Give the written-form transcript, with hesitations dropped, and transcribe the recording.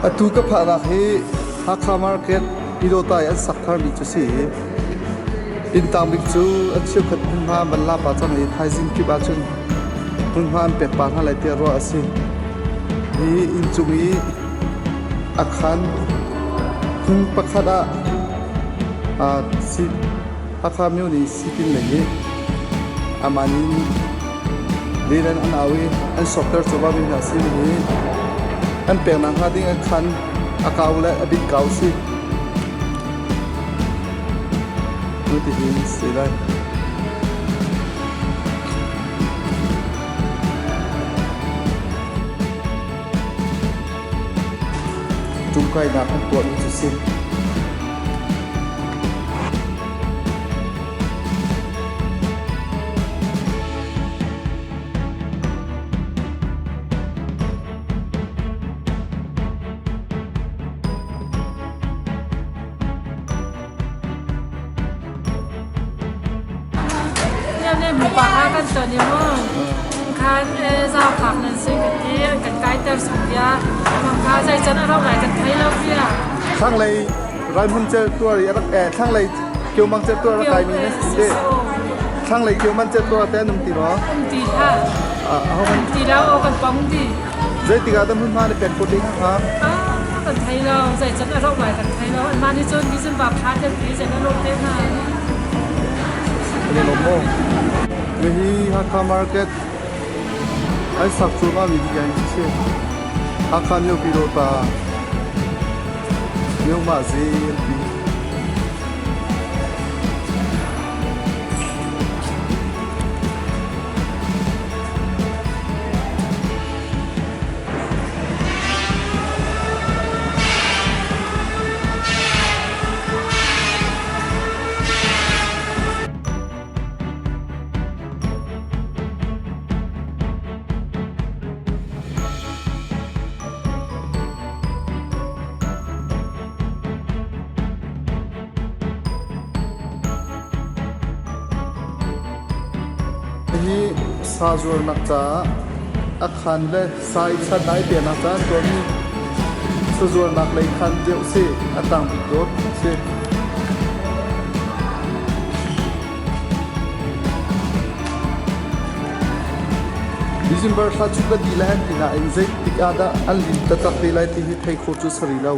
Atu ka phahnak hi Hakha Market Pyidawta i an sak tharmi cu si i inntang bik cu an cheukhat hmunhma an van la pah cang i thaizing kip ahcun hmunhma an pek pah hna lai tiah ruah a si. Hi inncung i a khan hmun pakhat ah Hakha myo nih sipin lei nih amah nih lehlan an au i an sawkter cuahmah mi hna si hi an peknak hnga ding a khan a kau le a bit kau si. Hitihin si lai. Ṭumkainak an tuahmi cu si. Mipa kha kan ton i mu khan zaangfak nan si ka ti an kan kaiter sung bia kha zeican a rauh lai kan thei lo bia. Thlanglei Raihmun celtuar i a rak eh thlanglei Kiomang celtuar a rak kaimi na si te. Thlanglei Kioman celtuar te an um ti maw? Um ti hlah. Aho kan ti lo kan pong ti. Zeitik ah dah hmunhma na pek khawh ding hnga? Kan thei lo. Zeican a rauh lai kan thei lo. Anmah nih cun December thla te ti zeican a lawm te hna. Kan i lawm maw? Hihi Hakha Market an sak cuahmah mi hi si. Hakha miopi dawta Myomah zi an ti. Hi sa zuarnak caah a khaan le sa i chan ai piahnak caah an tuahmi sazuarnak lei khaan deuh si a tang bik dawt si. December thla cu ka dih lai an ti nain zeitik ah dah an lim taktak te lai ti hi thei khawh cu si rih lo.